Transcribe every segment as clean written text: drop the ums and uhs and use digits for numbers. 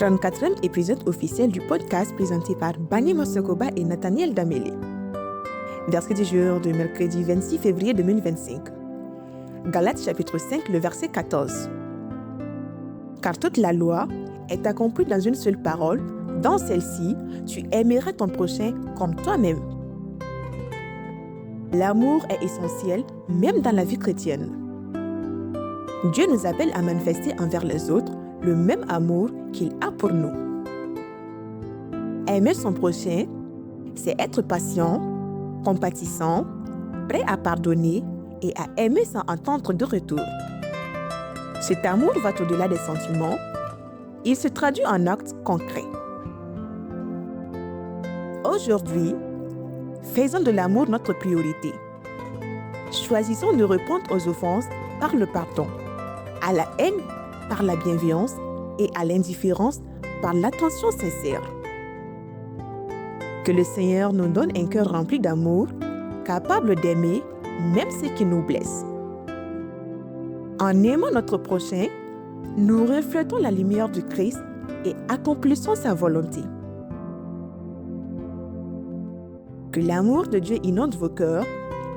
34e épisode officiel du podcast présenté par Bani Mosokoba et Nathaniel Damélé. Verset du jour de mercredi 26 février 2025. Galates chapitre 5, le verset 14. Car toute la loi est accomplie dans une seule parole, dans celle-ci, tu aimeras ton prochain comme toi-même. L'amour est essentiel même dans la vie chrétienne. Dieu nous appelle à manifester envers les autres le même amour qu'il a pour nous. Aimer son prochain, c'est être patient, compatissant, prêt à pardonner et à aimer sans entendre de retour. Cet amour va au-delà des sentiments, il se traduit en actes concrets. Aujourd'hui, faisons de l'amour notre priorité. Choisissons de répondre aux offenses par le pardon, à la haine par la bienveillance et à l'indifférence par l'attention sincère. Que le Seigneur nous donne un cœur rempli d'amour, capable d'aimer même ceux qui nous blessent. En aimant notre prochain, nous reflétons la lumière du Christ et accomplissons sa volonté. Que l'amour de Dieu inonde vos cœurs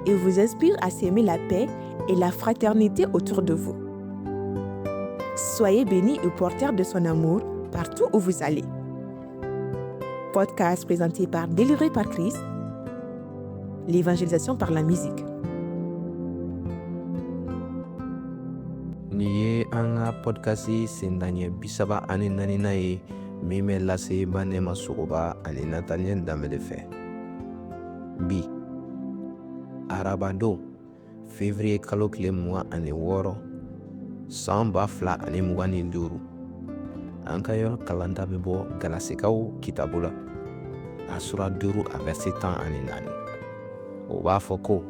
et vous inspire à s'aimer la paix et la fraternité autour de vous. Soyez bénis et porteurs de son amour partout où vous allez. Podcast présenté par Délivré par Christ, l'évangélisation par la musique. Nin ye an ka podcast sendaɲɛ 34nan ye min bɛ lase Banema Sogoba ani Nathaniel Danbele fɛ. Bi arabadon février kalo tile 26 san 2025, an ka yɔrɔ kalanta bɛ bɔ Galasikaw kitabu la, a sura 5, a verset 14. O b'a fɔ ko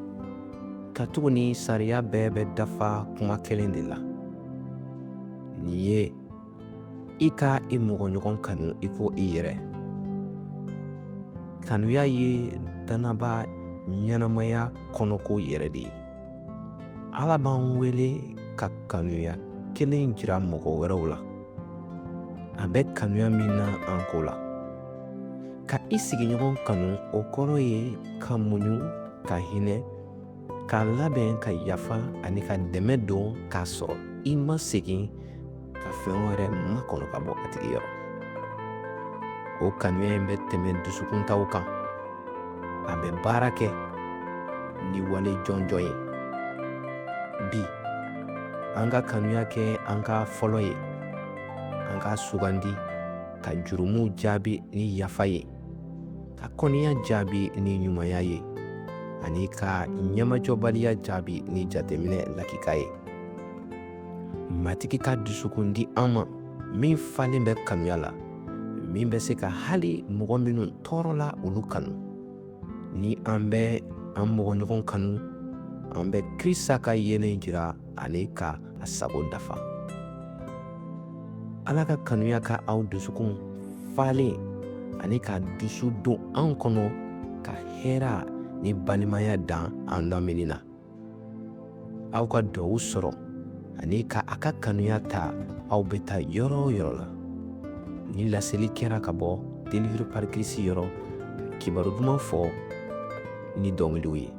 katuguni sariya bɛɛ bɛ dafa kuma kelen de la. Nin ye i ka i mɔgɔɲɔgɔn kanu i ko i yɛrɛ. Kanuya ye dannaba ɲɛnamaya kɔnɔko yɛrɛ de ye. Ala b'an wele ka kanuya kelen jira mɔgɔ wɛrɛw la. A bɛ kanuya min na an ko la. Ka i sigiɲɔgɔn kanu, o kɔrɔ ye ka muɲu, ka hinɛ, ka labɛn ka yafa ani ka dɛmɛ don k'a sɔrɔ i ma segin ka fɛn wɛrɛ makɔnɔ ka bɔ a tigi yɔrɔ. O kanuya in bɛ tɛmɛ dusukuntaw kan. A bɛ baara kɛ ni wale jɔnjɔn ye. Bi, an ka kanuya kɛ an ka fɔlɔ ye. An ka sugandi ka jurumuw jaabi ni yafa ye, ka kɔniya jaabi ni ɲumanya ye, ani ka ɲɛmajɔbaliya jaabi ni jateminɛ lakika ye. Matigi ka dusukun di an ma min falen bɛ kanuya la, min bɛ se ka hali mɔgɔ minnu tɔɔrɔ la olu kanu. Ni an bɛ an mɔgɔɲɔgɔn kanu, an bɛ Krista ka yeelen jira ani ka a sago dafa. Ala ka kanuya ka aw dusukun falen ani ka dusu don an kɔnɔ ka hɛra ni balimaya dan an lamini na. Aw ka duwawu sɔrɔ ani ka a ka kanuya ta aw bɛ taa yɔrɔ o yɔrɔ la. Ni laseli kɛra ka bɔ Délivré par Christ yɔrɔ, kibaru duman fɔ ni dɔnkiliw ye.